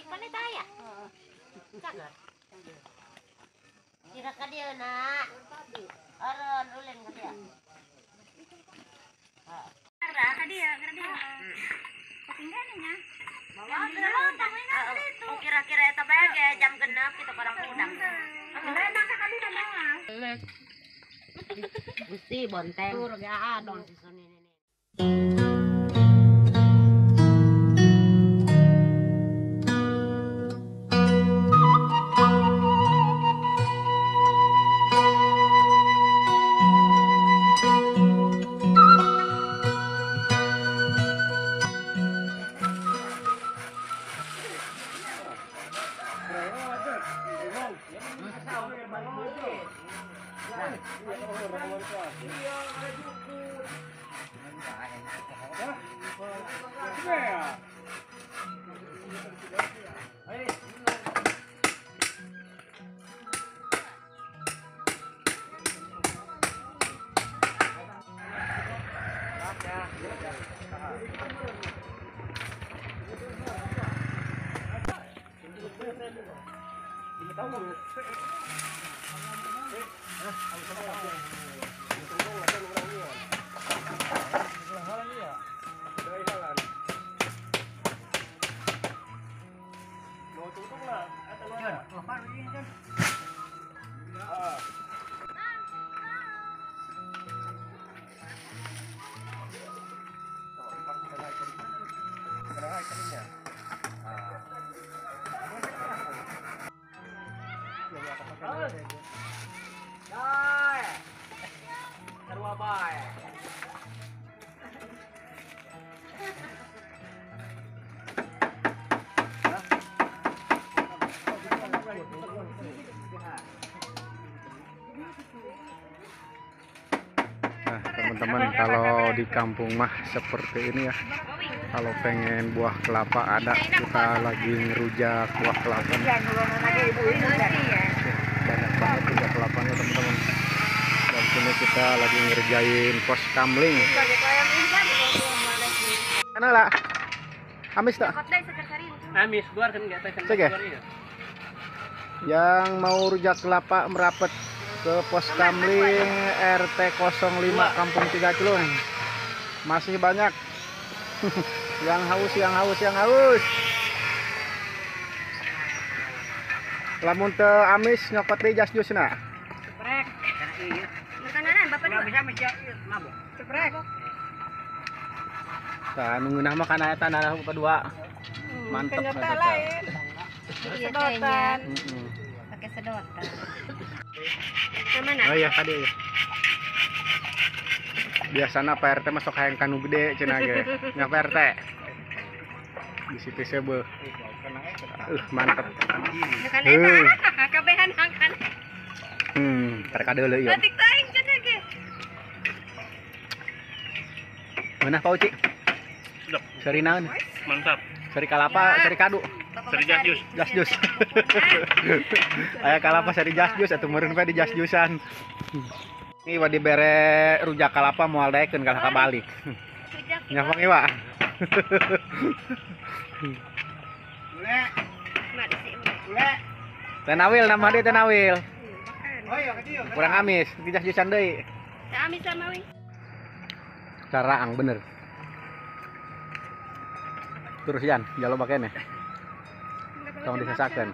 Pan eta aya. Cager. Kira ka dieu na. Aron ulin ka dieu. Ka dieu, ka dieu. Ketinggalan nya. Oh, kira-kira eta bae ge jam 6 kita barang udang. Gusti bonteng. Tur ga adon susun ini. Nah, teman-teman, kalau di kampung mah seperti ini ya. Kalau pengen buah kelapa ada, kita lagi ngerujak buah kelapa. Banyak banget rujak kelapanya, teman-teman. Dan sini kita lagi ngerjain pos kamling. Mana lah? Amis tak? Amis, keluar kan enggak tahu. Yang mau rujak kelapa merapet ke pos kamling RT 05 Kampung Tiga Celung. Masih banyak. Yang haus, yang haus, yang haus. Lamun teu amis nyokot deui jas jusna. Ceprek. Makanan bapak dua. Ceprek. Tah nu ngeunah mah kana eta nah kedua. Mantep lain. Sedotan. Pakai sedotan. Oh iya tadi. Biasana Pak RT masuk hayang kanu gede cenah ge. Nya Pak RT. Di situ sebeuh. Mantep. Kan eta kabehan hangkan. Karek kadeuleu ieu. Batik teuing cenah ge. Mana Pak Uci? Sedap. Seri naon? Mantap. Seri kalapa, seri kadu. Seri jas jus. Jas jus. Aya kalapa seri jas jus atuh meureun we di jas jusan. Ini wa dibere rujak kalapa moal daekeun kalah ka balik. Nya Pak Iwa. Ule. Ule. Tenawil nama dia tenawil. Oh iya kecil. Kurang amis, di jas jusan deui. Teu amis sama we. Caraang bener. Terus Yan, jalo bakene. Tong disesakeun.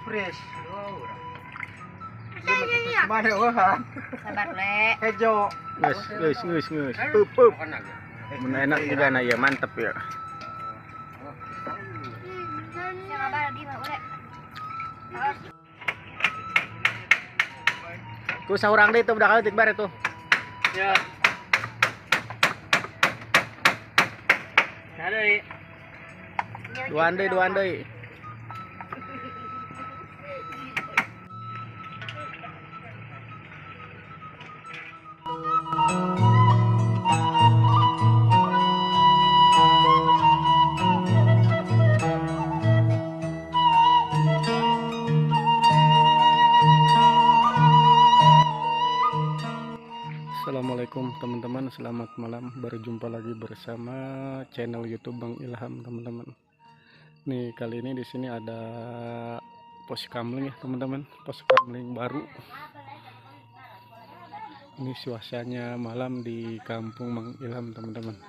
Fresh. Mana Sabar le. Hejo. Geus, geus, geus, geus. Pup, pup. Mun enak juga na ya, mantep ya. Ku saurang deui tuh budak leutik bare tuh. Ya. Ada. Duaan deui, duaan deui. Assalamualaikum teman-teman, selamat malam. Berjumpa lagi bersama channel YouTube Bang Ilham, teman-teman. Nih, kali ini di sini ada pos kamling ya, teman-teman. Pos kamling baru. Ini suasananya malam di kampung Bang Ilham, teman-teman.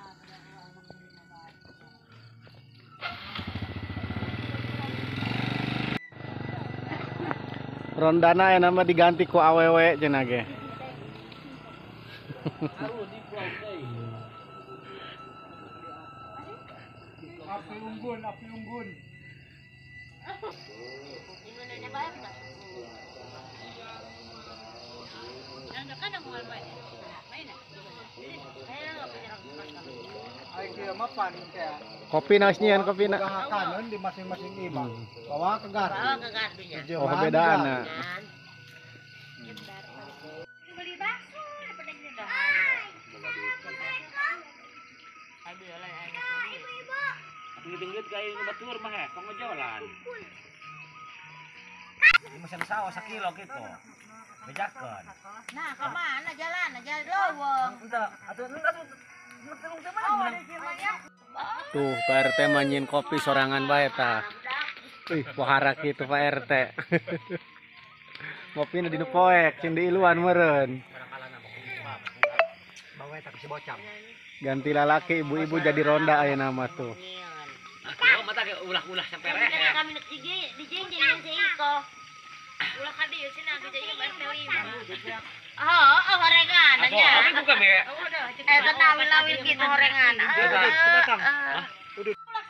Rondana ya nama diganti ku awewe cenah ge. Api unggun, api unggun. Kopi nasnya, kopi na. Kanan di masing-masing imah. Bawa ke gardu. Bawa ke gardunya. Oh, bedaan nah. Beli bakso daripada gini. Tinggi-tinggi kayak batur mah ya, pengojolan. Ini mesin sawah sekilo gitu. Bejakan. Nah, kemana jalan? Jalan lowong. Entah, atau tuh Pak RT manyin kopi sorangan bae ta. Ih, wahara kitu Pak RT. Ngopina di nu poek, cing diiluan meureun. Ganti lalaki ibu-ibu jadi ronda aya nama tuh. Mata ulah-ulah sampai rehe. Kami dijingjing si Iko. Ulah kadi sina ge RT 5. Oh, horengan nya. Eh, tenawil-awil gitu horengan. Ulah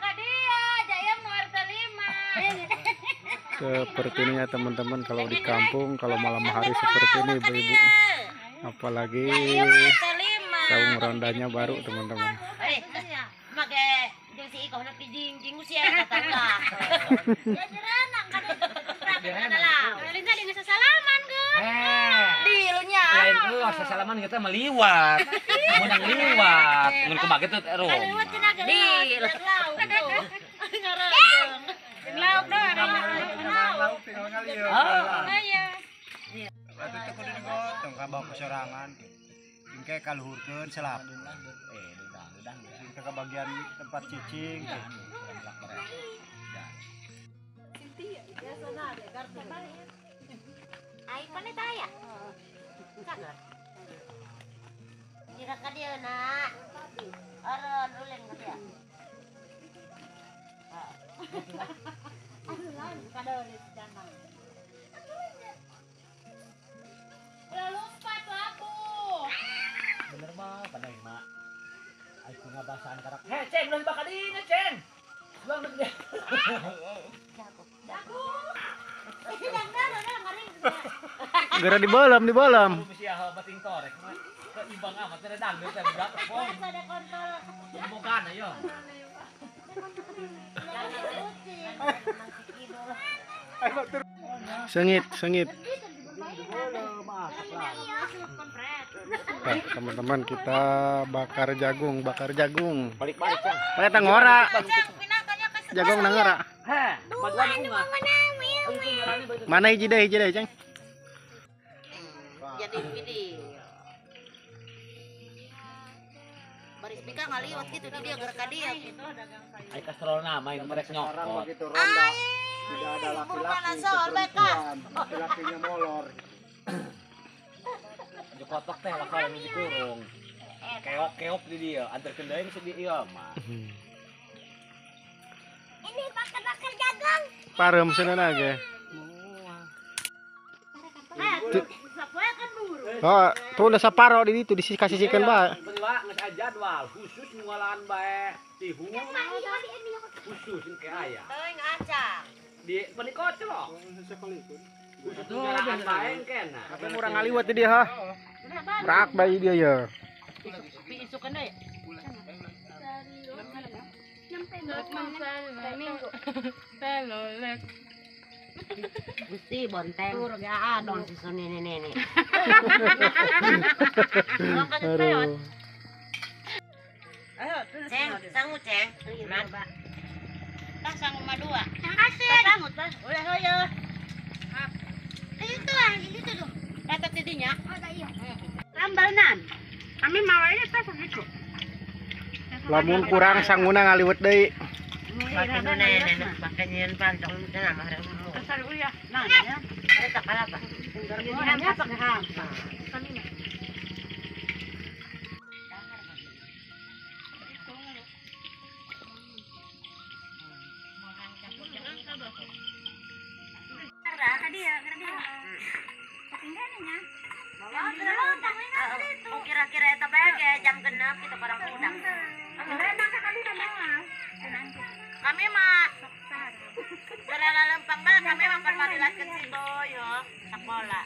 kadi ya, jayam nu RT 5. Seperti ini ya teman-teman kalau di kampung, kalau malam hari seperti ini ibu-ibu. Apalagi saung rondanya baru teman-teman. Si Iko nak dijingjing usia kata lah. Ya jerenang kan. Linda di sasalaman ke. Di lu nya. Lain lu sasalaman kita meliwat. Menang liwat. Mun kebagi tuh ero. Liwat cenah ge. Di lauk tuh. Lauk dah. Lauk tinggal ngalieu. Ah. Iya. Atuh teh kudu digotong ka bawa sorangan. Ingke kaluhurkeun selap. Ke bagian tempat cicing. Ai pane taya. Cager. Jika ka dieu nak. Aron ulin ka dia. Aduh lain kadolis jangan. Ulah lompat aku. Bener mah pandai mak. Aku ngabasaan karak. Heh, Ceng, ulah bakal dinya, Ceng. Ulah dia. Jago. Gara di bolam, di bolam. Bating torek. Keimbang amat ada dangdut teh budak pong. Ada kontol. Bukan ayo. Sengit, sengit. Nah, teman-teman kita bakar jagung, bakar jagung. Balik-balik, Cang. Pakai ngora. Jagung nang ngora. Heh, paduan bunga. Mana hiji deui, Cang? Jadi video. Baris bika ngaliwat gitu di dia gerak dia gitu. Ai kastrona main merek nyokot. Begitu ronda. Tidak ada laki-laki. Laki-lakinya molor. Kotok teh lah kalau dikurung. Keok-keok di dia, antar kendai bisa di iya mah. Ini bakar-bakar jagung. Parem seunana ge. Oh, tuh udah saparo di itu dikasihkan bae. Geus aya jadwal khusus ngolahan bae tihu. Khusus engke aya. Teuing acang. Di penikocok. Khusus ngolahan bae engkena. Tapi murah ngaliwat di dia ha. Rak bae dia ya. Isukan deui. Gusti bonteng. Tur ga adon si Suni nene. Aduh. Ceng, sangu ceng. Tah sangu mah dua. Sangu tah. Ulah hoyo. Itu ah, itu dong. Eta tidinya. Rambalnan. Kami mawanya teh begitu. Lamun kurang sanguna ngaliwet deui. Kira-kira eta bae jam genep gitu barang udang. Kami mah lempang banget, kami mah permarilah ke situ yo sekolah.